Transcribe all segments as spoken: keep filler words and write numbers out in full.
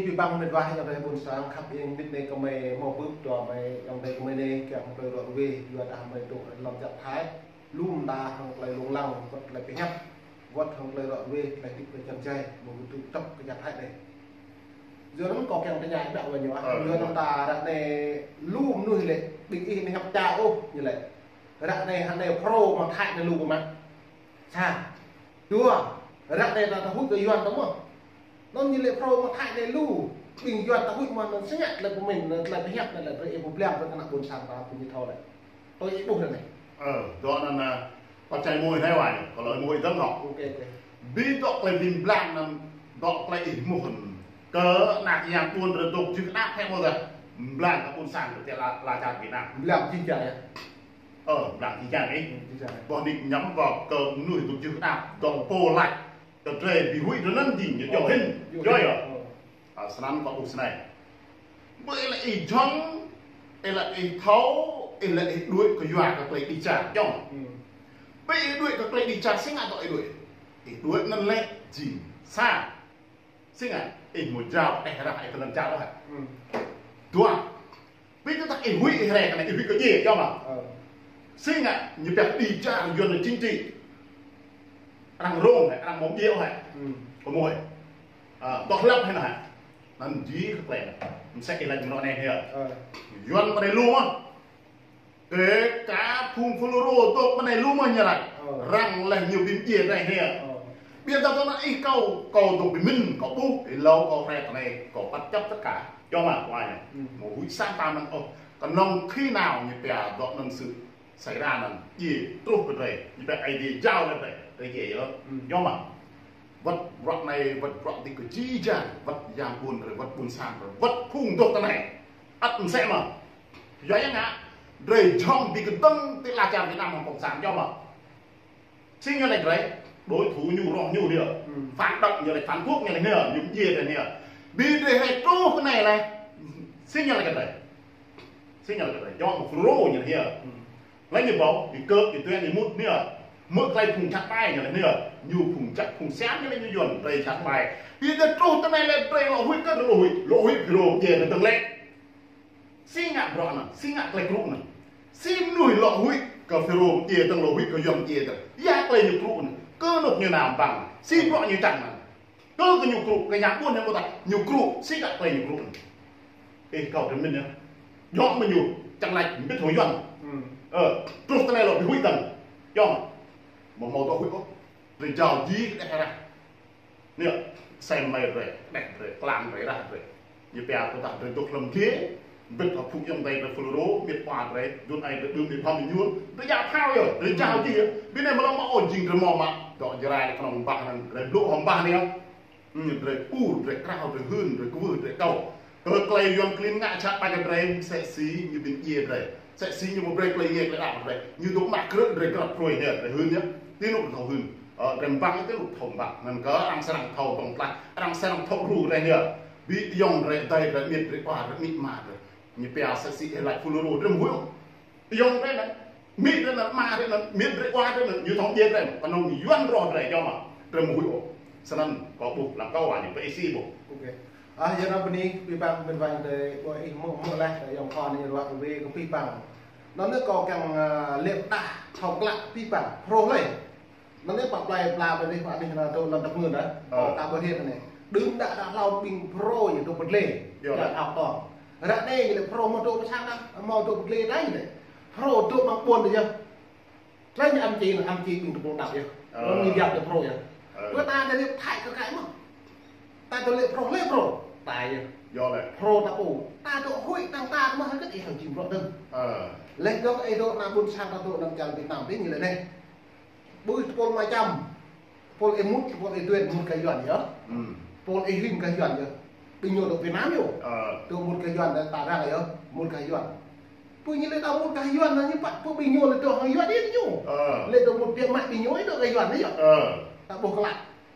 Abih bang mĕt wa ayŏng adơi ƀuôn sang khăp, ing mĭt anai gơmơi hmâo bưp dua mơi ayŏng adơi gơmơi anai kiăng hăng tơlơi ră ruai, yua dah mơi dŏ lăm čar Thái. Lŏm ta hăng tơlơi lông lăng, wơ̆t tơlơi pơhiăp, wơ̆t hăng tơlơi ră ruai, tơlơi hơdip tơlơi čang jai, mơ̆ng tơlơi tŏk kơ čar Thái anai. Yua anŭn kâo kiăng tơña ƀiă wa ñu ah. Yua anŭn ta ră anai lu mơnuih lĕ, ƀing ih anai hiăp ča ôh ñu lĕ. Ră anai hă anai Phrô mơ̆ng Thái anai lu kơ mă. Sa. Dua, ră anai ta tơhuĭ kơ Yuan ta mơ̆n. Anŭn ñu lĕ Phrô mơ̆ng Thái anai lu. Ƀing Yuan ta huĭ mơ̆n, anŭn sĭt ngă tơlơi pơmĭn, tơlơi pơhiăp, tơlơi brơi ih pơblang brơi kơ ană ƀuôn sang ta pơñu thâo lĕ. Tui ih ƀuh ră anai. Ơ, dŏ anŭn, ơ, pơčai môi anai wa ñu. Kalau môi dơ̆ng hŏ. Ôkê, ôkê. Ƀing dŏ tơlơi ƀing blang anŭn, dŏ tơlơi ih mơ̆n. Kơ ană yang ƀuôn rơdŏk jưh đăp hĕ mơ̆n dah. Blang kơ ƀuôn sang kơ tơlơi la, la čar Việt Nam. Blang jih jang yơh. Ơ, blang jih jang ih. Jih jang. Boh nik ñăm wơ̆t kơ mơnuih dŏ jưh đăp, dŏ pô lač. Kơ drơi ƀu huĭ rơnŭk jing, ñu jŏ hĭn. Jŏ hĭn. Jŏ yơh. Ơ. Ơ, snăn kâo ƀuh snei. Ƀơi lĕ ih jŏng, ih lĕ ih thâo, ih lĕ ih đuaĭ kơ yua kơ tơlơi dêh čar jŏng. Ƀơi ih đuaĭ kơ tơlơi dêh čar sĭt ngă dŏ ih đuaĭ. Ih đuaĭ anŭn lĕ jing sa. Sĭt ngă, ih mơ̆ jao, ih rah, ih kơnơ̆ng jao hă. Dua. Ƀing tơdah ih huĭ, ih rai kơ anai, ih huĭ kơ djai, jŏng mă. Sĭt ngă, ñu pĕk dêh čar Yuan anai chính trị. Arăng rông hĕ, arăng mơ̆ng djai hĕ. Kơ mơi. Ơ, dŏ hlăp hĕ anai hĕ. Anŭn jing kơ tơlơi anai. Mơsĕ ih lač mơ̆ng anai hĕ. Yuan pơ anai lu mơ̆n. Kơ ka phung FULRO dŏ pơ anai lu mơ̆n ñu lač. Arăng lĕ ñu ƀing djai anai hĕ. Ƀiă tơdah anŭn ih kâo, kâo dŏ ƀing mĭn, kâo ƀuh, ih hlâo kâo rai tơ anai, kâo bất chấp tất cả. Jŏng mă, wa ñu. Mơ̆ huĭ sang ta mơ̆n ôh. Kơnơ̆ng khi nào ñu pia dŏ anŭn sự xảy ra anŭn, djai truh kơ drơi, ñu pia Aê Diê jao lĕ drơi, drơi djai yơh. Jŏng mă. Wơ̆t bruă anai, wơ̆t bruă dih kơ jih jang, wơ̆t yang ƀuôn drơi, wơ̆t ƀuôn sang drơi, wơ̆t phung dŏ tơ anai. Ăt mơsĕ mơ̆n. Yua yang ngă, drơi jŏng ƀing kơdơ̆ng tơlơi la čar Việt Nam hăng cộng sản jŏng mă. Sĭt ñu lĕ drơi, đối thủ ñu roh ñu hia. Phản động ñu lĕ, phản quốc ñu lĕ hia, ñu djai drơi hia. Ƀing drơi hĕ truh kơ anai lĕ. Sĭt ñu lĕ drơi. Sĭt ñu lĕ drơi, jŏng FULRO ñu lĕ hia. Lĕ ñu ƀuh, ih kơ, ih tui ih mŭt hia. Mơ̆ tơlơi phung čăt ƀai ñu lĕ hia. Ñu phung čăt, phung siam ñu lĕ ñu Yuan, drơi čăt ƀai. Ƀing drơi truh tơ anai lĕ drơi lŏ huĭ kơ, lŏ huĭ, lŏ huĭ FULRO djai drơi dơ̆ng lĕ. Sĭt ngă bruă anŭn, sĭt ngă tơlơi krŭ anŭn. Sĭt mơnuih lŏ huĭ kơ FULRO djai dơ̆ng, lŏ huĭ kơ Yuan djai dơ̆ng. Yua tơlơi ñu krŭ anŭn. Kơ anŭn ñu nao ƀăng. Sĭt bruă ñu čang anŭn. Kơ kơ ñu krŭ, kơ yang ƀuôn ñu ƀuh tah, ñu krŭ, sĭt ngă tơlơi ñu krŭ anŭn. Ih kâo drơi mĭn yơh. Jŏng mơ̆ ñu, čang lač mbĭt hŏng Yuan. Ơ, truh tơ anai lŏ ƀu huĭ dơ̆ng. Jŏng. Mơ̆ hmâo dŏ huĭ ôh. Drơi jao jih kơ đeh rah. Anai, sem mơi drơi, đeh drơi, klang drơi, rah drơi. Ñu pia kơ tah drơi dŏ hlăm djai, mbĭt hŏng phung ayŏng adơi drơi FULRO, mĭt wa drơi, dun ai drơi đưm đĭ pham ñuôn, drơi jao thâo yơh, drơi jao jih yơh. Ƀing anai mơ̆ lŏ mă ôh jing drơi mơ̆ mă, dŏ Jarai lĕ kơnơ̆ng bah anŭn, drơi blŭ hŏng bah anai yơh. Drơi ur, drơi krao, drơi hưn, drơi kwưh, drơi kâo. Kơ tơlơi Yuan klin ngă čăt ƀai kơ drơi, mơsĕ si ñu ƀing djai drơi. Mơsĕ si ñu mơ̆ brơi tơlơi ngă tơlơi đăo drơi. Ñu dŏ mă krư̆ drơi grăp pruih hia, drơi hưn hia. Ti anŭn thâo hưn. Ơ, drơi ƀăng ti anŭn thâo ƀăng. Anŭn kơ arăng srăng thâo tŏng tlah, arăng srăng thâo ru drơi hia. Ƀing ayŏng drơi, adơi drơi, mĭt drơi, wa drơi, mĭt ma drơi. Ñu pia mơsĕ si ih lač FULRO drơi mơ̆ huĭ ôh. Ayŏng drơi anŭn, mĭt drơi anŭn, ma drơi anŭn, mĭt drơi, wa drơi anŭn, ñu thâo djai drơi. Kơnơ̆ng ñu Yuan roh drơi, jŏng mă. Drơi mơ̆ huĭ ôh. Snăn kâo ƀuh, lăm kâo wa ñu, pơ ih si ƀuh. Ôkê. Ơ, yua anŭn bơni, abih bang mĭt wa ayŏng adơi, ƀuh ih hmư̆, hmư̆ laih, ayŏng khua anai ruah ruai kơ abih bang. Anŭn anai kâo kiăng, ơ, lĕ pơdah, thâo klă abih bang, FULRO lĕ. Anŭn anai pă plơi pla ƀơi anih, pă anih anŭn dŏ lăm tơpơ̆ng anŭn. Ơ. Ta ƀuh hĭ anŭn anai. Đưm đă đă hlâo ƀing FULRO ñu dŏ pơdlê. Yơh. Đă hlâo tŏng. Ră anai ñu lĕ FULRO hmâo dŏ pơ sang đa, hmâo dŏ pơdlê đa ñu lĕ. FULRO dŏ amăng ƀôn đa yơh. Tơlơi ñu ăm či, ăm či ƀing tơpul đăp yơh. Ơ. Anŭn ñu yap tơ FULRO yơh. Ơ. Kơ ta dŏ lĕ Thái kơ kaĭ mơ̆n. Ta dŏ lĕ FULRO, lĕ FULRO. Ta yơh. Yơh lĕ. FULRO ta pô. Ta dŏ huĭ tăng ta mơ̆ hơget ih hăng jing bruă dơ̆ng. Ơ. Lĕ dŏ ih dŏ ană ƀuôn sang ta dŏ lăm čar Việt Nam dih ñu lĕ anai. Ƀơi tơpul mă čăm. Tơpul ih mŭt, tơpul ih duen, mŭt kơ Yuan yơh. Tơpul ih hing kơ Yuan yơh. Ƀing ñu dŏ Việt Nam yơh. Ơ. Dŏ mŭt kơ Yuan, ta răng yơh, mŭt kơ Yuan. Ƀơi ñu lĕ ta mŭt kơ Yuan, ñu pă, ƀơi ƀing ñu lĕ dŏ hăng Yuan ih ñu. Ơ. Lĕ dŏ mŭt biă mă ƀing ñu ih dŏ kơ Yuan yơh. Ơ. Ta ƀuh klă.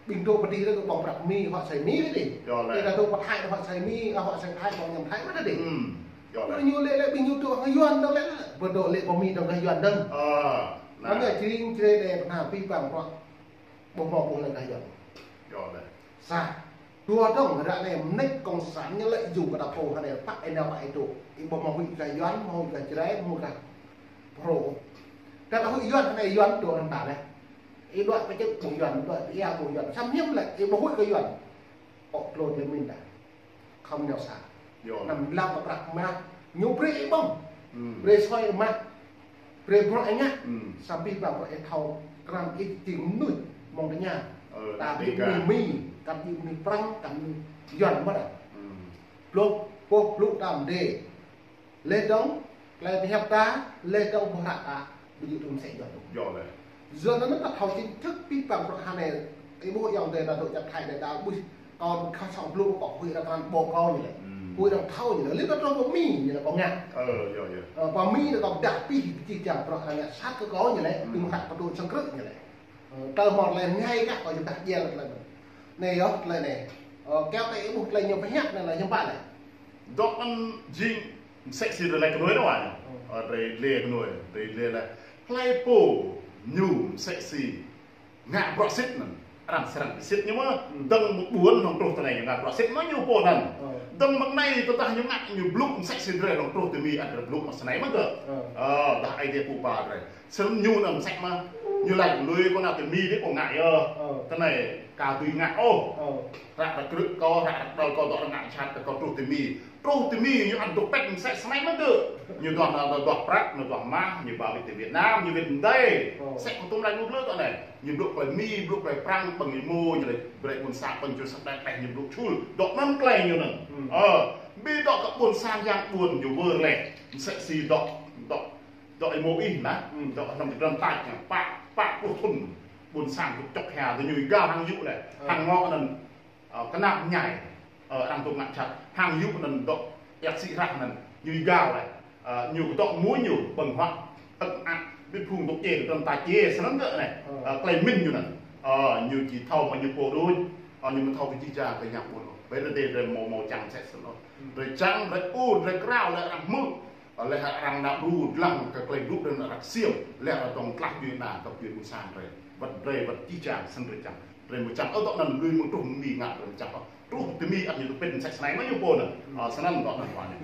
Ƀing dŏ pơ dih lĕ dŏ ƀơ̆ng prăk Mi, hŏ sai Mi lĕ dih. Yơh lĕ. Ih ta dŏ pơ Thái, hŏ sai Mi, hŏ sai Thái, ƀơ̆ng ñăm Thái mă ta dih. Yơh lĕ. Ƀơi ñu lĕ, lĕ ƀing ñu dŏ hăng Yuan dŏ lĕ. Ƀơi dŏ lĕ pơ Mi dŏ kơ Yuan dơ̆ng. Ơ. Anŭn yơh jing črê đe pơnah abih bang bruă. Ƀuh mơ̆ ƀuh lĕ kơ Yuan. Yơh lĕ. Sa. Dua dong, ră anai mơneč cộng sản ñu lĕ yua kơ ta pô hơnai pă ih nao pă ih dŏ. Ih ƀu hmâo huĭ gah Yuan, hmâo huĭ gah Jrai, hmâo huĭ gah Phrô. Kơ ta huĭ Yuan hơnai Yuan dŏ arăng ta lĕ. Ih đuaĭ pơ čư̆ ƀuh Yuan, đuaĭ pơ ia ƀuh Yuan. Samơ̆ hiư̆m lĕ, ih ƀu huĭ kơ Yuan. Kơ tlô tơlơi mĭn ta. Khŏm nao sa. Yơh. Năm lăm kơ prăk mah, ñu brơi ih ƀơ̆ng. Hmm. Brơi soi mah. Brơi bruă ih ngă. Hmm. Samơ̆ ƀing bruă ih thâo krăn ih jing mơnuih mơ̆ng tơña. Ơ, ta ƀing mơnuih Mi, kăn ƀing mơnuih Prăng, kăn mơnuih Yuan mơ̆n. Hmm. Blŏk, boh blŭ ta mơdê. Leh dong, tơlơi pơhiăp ta, leh dong boh hră ta, ƀu djơ̆ tŭ mơsĕ Yuan. Yơh leh. Yua anŭn ta thâo chính thức ƀing bruă hơnai, ih ƀuh ayŏng adơi ta dŏ čar Thái anai ta ƀuh kâo khă song blŭ kâo huĭ arăng krăn ƀô̆ kâo ñu lĕ. Hmm. Huĭ arăng thâo ñu lĕ. Lĕ ta truh pơ Mi ñu lĕ kâo ngă. Ơ, yơh, yơh. Ơ, pơ Mi ñu kâo pơdah pih pơčih čang bruă arăng ngă sat kơ kâo ñu lĕ. Hmm. Tơm hă pơtô sang krư̆ ñu lĕ. Ơ, tơl mơ̆n tơlơi ngă kâo yơh dah djel tơlơi anŭn. Anai yơh, tơlơi anai. Ơ, kâo ta ih ƀuh tơlơi ñu pơhiăp anai lĕ hiư̆m pă lĕ. Dŏ anŭn jing mơsĕ si drơi lĕ kơnuai anŭn wa ñu. Hmm. Ơ, drơi lĕ kơnuai, drơi lĕ lĕ. Hlơi pô ñu mơsĕ si ngă bruă sĭt anŭn. Arăng srăng bi sĭt ñu mơ̆. Hmm. Dơ̆ng mơ̆ng ƀuôn hlŏng truh tơ anai ñu ngă bruă sĭt mơ̆ ñu pô anŭn. Hmm. Dơ̆ng mơ̆ng anai tơdah ñu ngă ñu blŭ mơsĕ si drơi hlŏng truh tơ Mi ăt drơi blŭ mơ̆ snei mơ̆ kơ. Hmm. Ơ, dah ai tiê pô pă drơi. Snăn ñu anŭn mơsĕ mơ̆. Ñu laĭ lui kâo nao tơ Mi dih kâo ngă yơh. Hmm. Tơ anai ka tui ngă ôh. Hmm. Hră ră krư̆ kâo, hră ră đăl kâo dŏ arăng ngă jhat kơ kâo truh tơ Mi. Truh tơ Mi ñu ăt dŏ pĕt mơsĕ snei mơ̆ dơ̆. Ñu duah nao duah prăk, ñu duah mah, ñu ba wĭt tơ Việt Nam, ñu wĭt mơdơi. Ơ. Mơsĕ kơ tŭm laĭ ñu blư̆ tơ anai. Ñu blŭ tơlơi Mi, blŭ tơlơi Prăng, ƀơ̆ng ñu mơ̆, ñu laĭ brơi ƀuôn sang ƀơ̆ng čô săp đĕ tĕh ñu blŭ čul. Dŏ anŭn tơlơi ñu anŭn. Hmm. Ơ, ƀu dŏ kơ ƀuôn sang yang ƀuôn ñu wơr leh. Mơsĕ si dŏ, dŏ, dŏ ih mơ̆ ih nă, hmm, dŏ hlăm kơdrăm tač ñu, pă, pă pluh thŭn. Ƀuôn sang dŏ čŏk hia, tơ ñu ih gao hăng yŭ leh. Ơ. Hăng ngŏ anŭn. Ơ, kơnăp ñai, ơ, arăng tŭ ngă jhat, hăng yŭ anŭn dŏ, yak sĭ hrah anŭn, ñu gao leh, ơ, ñu dŏ mơ̆ ñu, ƀơ̆ng huă, ơ̆k mơak, ƀing phung dŏ djai, tơm ta djai, snăn kơ anai, ơ, tơlơi mĭn ñu anŭn, ơ, ñu či thâo mă ñu pô đôč, ơ, ñu mơ̆ thâo kơ jih jang kơ yang ƀuôn ôh. Ƀơi tơdơi drơi mâo mâo čang mơsĕ snăn ôh. Drơi čang, drơi ur, drơi krao, lĕ arăng hmư̆, ơ, lĕ arăng nao đru dlăng kơ tơlơi blŭ drơi arăng ksiêm, lĕ arăng tong tlah djuê ana, kơ djuê ƀuôn sang drơi. Wăt drơi, wăt jih jang, snăn drơi čang. Drơi mơ̆ čang, ơ, dŏ anŭn lui mơ̆ng truh Mi ngă drơi mơ̆ čang. Truh tơ Mi ăt ñu tŭ pĭn mơsĕ snei mơ̆ ñu pô anŭn. Ơ, snăn dŏ anŭn wa anai.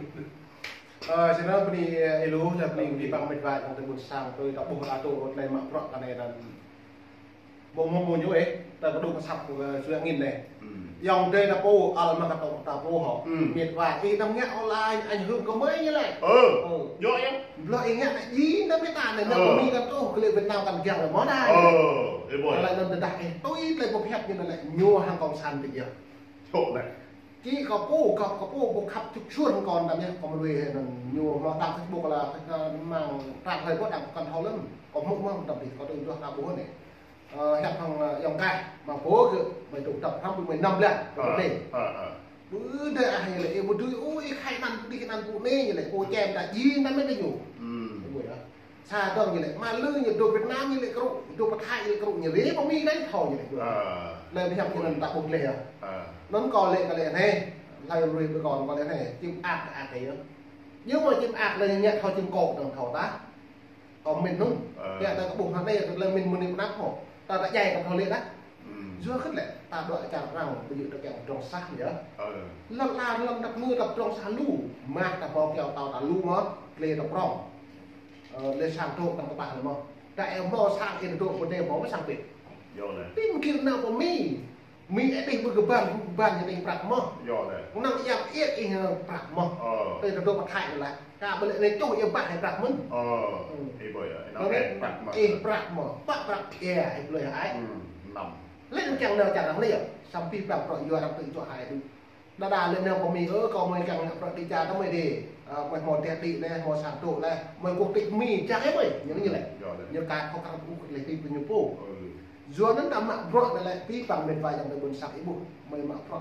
Ơ, snăn bơni, ơ, ih lu, lĕ bơni kơ ƀing mĕt wa ayŏng adơi ƀuôn sang, tui dŏ ƀuh ră tơ tơlơi mă bruă kơ anai anŭn. Ƀu hmâo mơ̆ ñu ih, ta pơđŭk asăp, ơ, suy angin anai. Hmm. Ayŏng adơi ta pô, ăl mă kơ ta pô hŏ. Hmm. Mĕt wa, ih năm ngă online, ảnh hưởng kơ mơi ñu lĕ. Ơ, ơ. Yơh, yơh. Blŏ ih ngă anai, jing ta pơtă anai, anai, ơ, Mi kăn truh, kơ lĕ Việt Nam kăn giăng lĕ mơ̆n anai. Ơ, ih ƀuh. Lĕ anŭn tơdah ih tui tơlơi pơhiăp ñu anai lĕ, ñu hăng cộng sản tih yơh. Čŏk lĕ. Či kâo pô, kâo, kâo pô, ƀu khăp čŭk čuôn kâo đăm yơh, kâo mă lui hĕ anŭn ñu hmâo đăng Facebook la, kâo mơ̆ng trang hơi ƀuh đăng kăn thâo lăm. Kâo hmư̆ mơ̆ng đăm dih, kâo tui duah đăng ƀuh anai. Ơ, hiăp hăng, ơ, ayŏng Kaih, mă pô kơ, mơi tŭ dăp hrăm ƀu mơi năm leh, kâo pơdơi. Ơ, ơ, ơ. Ƀu dơi ah ñu lĕ, ih ƀu dưi, ơ, ih khai anăn, đĭ anăn ƀu anai ñu lĕ, kâo čem ta jing anăn mơi tơ ñu. Hmm. Ih ƀuh yơh. Sa dong ñu lĕ, mă lư ñu dŏ Việt Nam ñu lĕ krŭ, dŏ pơ Thái ñu lĕ krŭ, ñu lĕ pơ Mi anai thâo ñu lĕ. Ơ. Lĕ pơhiăp ñu anŭn ta ƀuh leh yơh. Ơ. Anŭn kâo lĕ kơ lĕ anai, hlơi lui ƀơi kâo kơ lĕ anai, čim ak ak yơh. Ñu mơ̆ čim ak lĕ ñu ngă thâo čim kŏ dong thâo ta. Kâo mĭn anŭn. Ơ. Yơh ta kơ ƀuh anai, tơlơi mĭn mơ̆ng anai pơnăp hŏ. Ta ta djai kơ thâo lĕ dah. Hmm. Yua kơ lĕ, ta dŏ čar arăng, ƀu djơ̆ ta kiăng pơdrŏng sah yơh. Ơ. Lăm la, lăm dăp mơ̆ ta pơdrŏng sah lu. Mă ta ƀuh kiăng ta ta lu mơ̆, klĕ ta prŏng. Ơ, lĕ sang dŏ kăn kơƀah lĕ mơ̆. Ta ih hmâo sang ih dŏ pơ anai hmâo mơ̆ sang pĭt. Yơh lĕ. Pĭn kir nao pơ Mi. Mi ih đih ƀơi kơƀan, kơƀan ñu đih prăk mơ̆. Yơh lĕ. Năng iăp iăp ih prăk mơ̆. Ơ. Tơ ta dŏ pơ Thái lĕ. Kâo ƀu lĕ anai čuh ih ƀah ih prăk mơ̆n. Ơ. Ih ƀuh yơh, ih nao ih prăk mơ̆. Ih prăk mơ̆. Pă prăk ia ih ƀu lĕ ai. Hmm, năm. Lĕ kiăng nao čar arăng lĕ. Samơ̆ prăk prăk yua arăng tui čuh hai đu. Đa đa lĕ nao pơ Mi, ơ, kâo mơi kiăng ngă prăk đĭ čar ta mơi đĭ. Ơ, mơi hmâo teh đĭ lĕ, hmâo sang dŏ lĕ, mơi quốc tịch Mi, čang ih mơi, ñu ñu lĕ. Yơh lĕ. Ñu ka thâo krăn ƀu kơ lĕ tui pơ ñu pô. Ơ. Yua anŭn ta mă bruă anai lĕ, ƀing mĕt wa ayŏng adơi ƀuôn sang ih ƀuh, mơi mă bruă,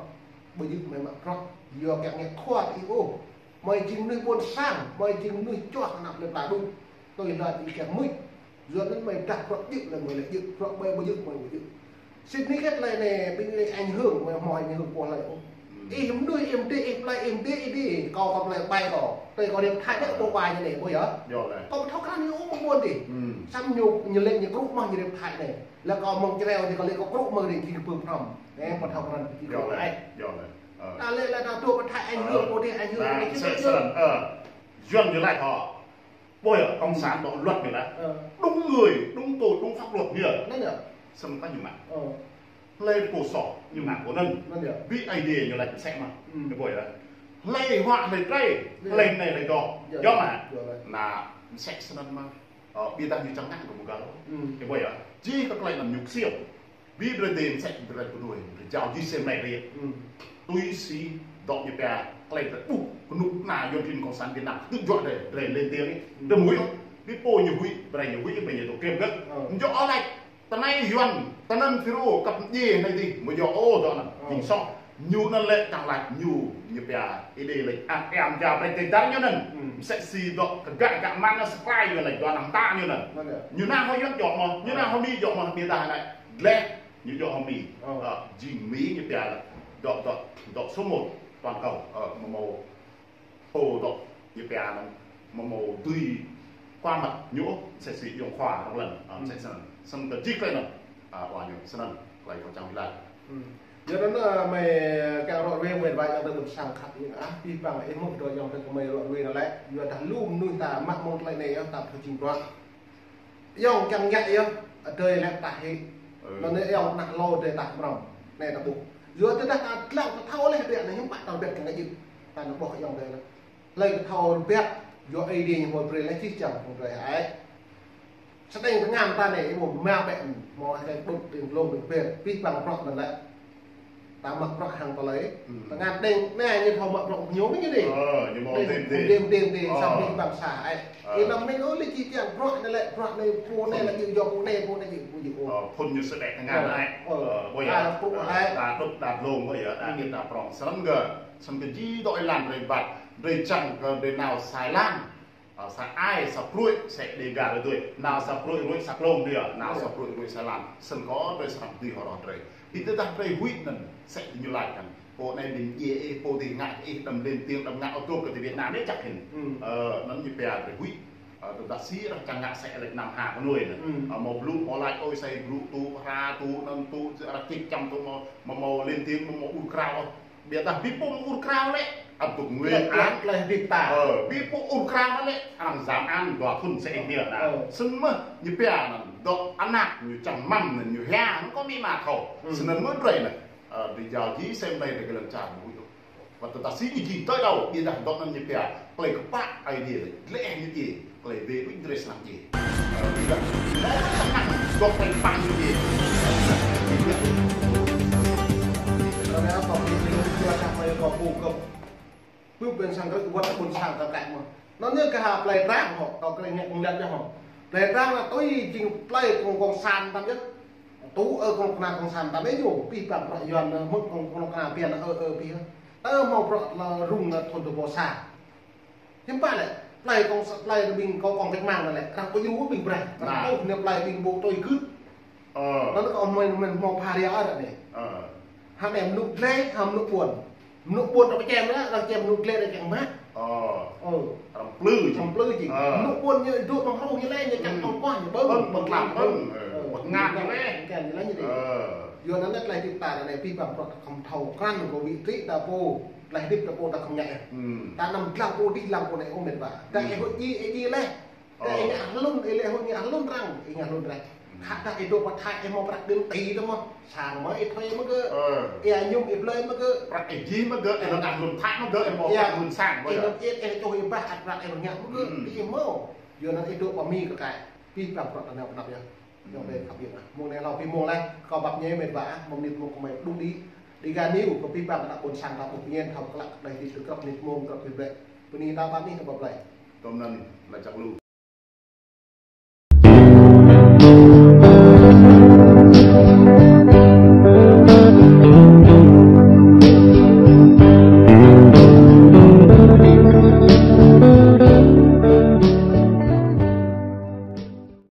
ƀu djơ̆ mơi mă bruă, yua kiăng ngă khua ih ôh. Mơi jing mơnuih ƀuôn sang, mơi jing mơnuih čuah anăp lĕ ta đu. Tui hluai ih kiăng mưč. Yua anŭn mơi dah bruă djơ̆ lĕ mơi lĕ djơ̆, bruă mơi ƀu djơ̆ mơi ƀu djơ̆. Sĭt nik kơ tơlơi anai, ƀing anai ảnh hưởng, mơi hmâo ảnh hưởng pô hlơi ôh. Hmm. Ih mơnuih ih mdê, ih plơi ih mdê, ih đĭ, kâo kơ plơi ƀai kâo. Tui kâo riam Thái ƀĕ pô ƀai ñu anai, ƀuh yơh. Yơh lĕ. Kâo ƀu thâo krăn ñu ôh, Ôn đi. Samơ̆ ñu, ñu lĕ ñu krŭ mơ̆ ñu rĕp Thái anai. Lĕ kâo mơ̆ng čreo ñu kâo lĕ kâo krŭ mơ̆ rĕ či kơ pơm pơhrăm. Ơ, pơthâo krăn kơ či kâo ai. Yơh lĕ. Ơ. Ta lĕ lĕ ta dŏ pơ Thái ảnh hưởng, pô đi ảnh hưởng. Ơ. Yuan ñu laĭ thâo. Ƀơi Cộng sản đó luật ñu laĭ. Ơ. Đúng người, đúng tội, đúng pháp luật ñu. Anŭn yơh. Samơ̆ kơ ñu mă. Ơ. Hlơi pô soh, ñu mă pô anŭn. Anŭn yơh. Ƀing Aê Diê ñu laĭ sĕ mơ̆. Ơ. Ñu ƀuh yơh. Hlơi huă, hlơi trei, hlơi anai, hlơi dŏ. Yơh. Yơh mơ̆. Yơh. Anŭn, sĕ snăn mơ̆. Ơ, ƀiădah ñu čang ngă kơ ƀu găl. Ơ. Ñu ƀuh yơh. Jih kơ tơlơi anŭn ñu ksiêm. Ƀiădah drei sĕ drei pơdrŏng, drei jao jih sem anai ri. Ơ. Tui si dŏ ñu pia tơlơi drei ƀuh, kơnuk kơna Yuan klin Cộng sản Việt Nam, tŭ juă drei, drei lên tiếng ri. Ơ. Drei mui ôh. Ƀing pô ñu huĭ, brei ñu huĭ, brei ñu tŭ krem gơ̆. Ơ. Ñu ôh laĭ. Tơ anai Yuan, tơ anăn Firo kăp djai anai dih, mơ̆ yơh ôh dŏ anăn. Ơ. Jing soh, ñu anăn lĕ čang laĭ ñu, ñu pia, ih đei lĕ, ah, em ja brei tơdar ñu anăn. Ơ. Msĕ si dŏ kơ gak gak mơ̆n anăn supply Yuan lĕ dŏ anăn ta ñu anăn. Anŭn yơh. Ñu nao hŏ Yuan djŏ mơ̆, ñu nao hŏ Mi djŏ mơ̆, ƀiădah anai, gleh, ñu djŏ hŏ Mi. Ơ. Ơ, jing Mi ñu pia lĕ, dŏ, dŏ, dŏ số một toàn cầu, ơ, mơ̆ mâo Pô dŏ ñu pia anŭn, mơ̆ mâo dưi kơ mă ñu, msĕ si yŏng khua rŏng lăn, ơ, msĕ snăn. Snăn kơ jih tơlơi anŭn, ơ, wa ñu snăn, tơlơi kâo čang wĭt laĭ. Ơ. Yua anŭn, ơ, mơi kiăng ră ruai mơi wai yŏng tơ ƀôn sang khăp ñu, ah, pih păng ih mŭt dŏ yŏng tơ kơ mơi ră ruai anŭn lĕ, yua dah lu mơnuih ta mă mơ̆ng tơlơi anai yơh, ta thâo jing bruă. Yŏng kiăng ngă yơh, adơi lĕ ta hĭ. Ơ. Anŭn yơh yŏng anăp hlâo adơi ta mrŏm. Anai ta ƀuh. Yua tơdah ta dlăng ta thâo leh biă anai hiư̆m pă ta biă kiăng ngă jing. Ta anŭn ƀuh yŏng adơi lĕ. Hlơi kơ thâo biă, yua Aê Diê ñu mơ̆ brơi leh čih čang phung drei ai. Sơdang tơngan ta anai, mơ̆ ma bĕ, mơ̆ hai đut tin lông tin ber, pih păng bruă anŭn lĕ. Ta mă bruă hăng tơlơi. Ơ. Tơngan đeng, anai ñu thâo mă bruă ñu mơ̆ ñu dih. Ơ, ñu mâo đeng, đêm đêm. Đêm đêm đêm, ơ, samơ̆ pih păng sa ai. Ơ. Ih năm mĕn ôh lĕ či kiăng bruă anai lĕ, bruă anai pô anai lĕ yua pô anai, pô anai yua pô yua. Ơ, phŭn ñu sơdang tơngan ai. Ơ. Ơ, ƀuh yơh. Ơ, pô ai. Đa đut đa lông ƀuh yơh, đa ƀiă đa prŏng. Snăn gơ̆. Snăn kơ jih dŏ ih lăng drei ƀă. Drei čang kơ drei nao sa lăn. Ơ, sa ai, sa pruih, sa Dega drei dưi. Nao sa pruih ruih sa klông drei, nao sa pruih ruih sa lăn. Snăn kơ drei srăng dưi hơrô drei. Ƀiădah drei huĭ anŭn, sĕ ñu laĭ kăn. Pô anai ƀing djai ih, pô dih ngă ih, đăm lên tiếng, đăm ngă ôh truh kơ ti Việt Nam anai čăk hĭn. Ơ, anŭn ñu pia drei huĭ. Ơ, tơdah si arăng čang ngă sĕ lĕ năm ha kơ nuai anŭn. Ơ, mâo blŭ, mâo laĭ, ôi, sa blŭ tŭ, hra tŭ, anŭn tŭ, arăng čih čăm tŭ, mâo, mâo, mâo lên tiếng, mâo, mâo ur krao. Ƀiădah ƀing pô ur krao lĕ, ăt dŏ nguyên an. Tơlơi hơdip ta. Ơ, ƀing pô ur krao lĕ, arăng jam an dua thŭn sĕ ih biă anŭn. Ơ. Snăn mơ̆, ñu pia anŭn, dŏ anăp, ñu čang mơ̆n, ñu hia, anŭn kơ Mi mă thâo. Ơ. Snăn mơ̆ drei anai, ơ, drei jao jih sem anai drei kơ lŏn čar mơ̆ yơh. Wăt tơdah si ñu jing tơlơi đaŏ, ƀiădah dŏ anŭn ñu pia, tơlơi kơpă Aê Diê lĕ, gleh ñu jing. Tơlơi ƀing drei srăng jing. Ơ, ƀiădah. Mâo kơ tơngan dŏ tơlơi pă ñu jing. Anŭn yơh kâo ƀing ñu jua čang mơi kâo ƀuh kơ. Ƀuh ƀôn sang kơ wăt ƀôn sang ta kăi mơ̆. Anŭn yơh kơ ha plei Prang hŏ, kâo kơ ngă ngă hŏ. Plei Prang anŭn tui jing plei kông kông san tam yơh. Tŭ ơ kông kơna kông san tam yơh ñu, pih păng bruă Yuan, ơ, mŭt kông kông kơna biă ơ ơ pih. Tơ mâo bruă lơ rŭng thŭn dua ƀôh sa. Hiư̆m pă lĕ, plei kông sa, plei ƀing kông kông pĕk mang lĕ, arăng ƀu djru ƀing brơi. Arăng ƀuh anai plei ƀing ƀu tui gưt. Ơ. Anŭn kâo mơi mơi mâo pha ria ară anai. Ơ. Hă anai mơnŭ gleh, hă mơnŭ ƀuôn. Mơnŭ ƀuôn arăng pơčem lĕ, arăng čem mơnŭ gleh arăng čem mă. Ơ. Ơ. Arăng plư jing. Arăng plư jing. Ơ. Mơnŭ ƀuôn ñu dŏ ƀơ̆ng hruh ñu lĕ, ñu čem tŏng koh ñu ƀơ̆ng. Ƀơ̆ng, ƀơ̆ng tlam ƀơ̆ng. Ơ. Ƀơ̆ng ngă ñu lĕ. Kăn ñu lĕ ñu dih. Ơ. Yua anŭn lĕ tơlơi hơdip ta anai pih păng bruă ta khŏm thâo krăn kơ wĭ trĭ ta pô. Tơlơi hơdip ta pô ta khŏm ngă. Ơ. Ta anăm dlăng pô dih dlăng pô anai ôh mĕt wa. Ta ih huĭ ih, ih dih leh. Ơ. Ih ngă hlŭn, ih leh huĭ ngă hlŭn arăng, ih ngă hlŭn arăng. Ơ. Khă dah ih dŏ pơ Thái ih mâo prăk đơ̆m tĭ tơ mơ̆. Sang mơ̆ ih thâo mơ̆ gơ̆. Ơ. Ih añum ih blơi mơ̆ gơ̆. Prăk ih jing mơ̆ gơ̆, ih lŏn hlŭn Thái mơ̆ gơ̆, ih mâo prăk hlŭn sang mơ̆ gơ̆. Ih lŏn iĕt ih čoh ih bah ăt prăk ih ngă mơ̆ gơ̆. Ơ. Ih mâo. Yua anŭn ih dŏ pơ Mi kơ kăi. Pih păng bruă ta nao pơ anăp yơh. Yua anŭn kăp yơh. Mông anai hlâo pih mông leh, kâo ƀuh ñu mĕt wa, mơ̆ng mơnit mông kơ mơi đŭng đĭ. Dega News, kơ pih păng kơ anăp ƀôn sang ta ƀuh pơñen, thâo klă kơ plei hơdip tơ grăp mơnit mông, grăp hơdip lĕ. Bơni ta ƀă anih kơ pơ plei. Tơm anŭn, laĭ čăk lu.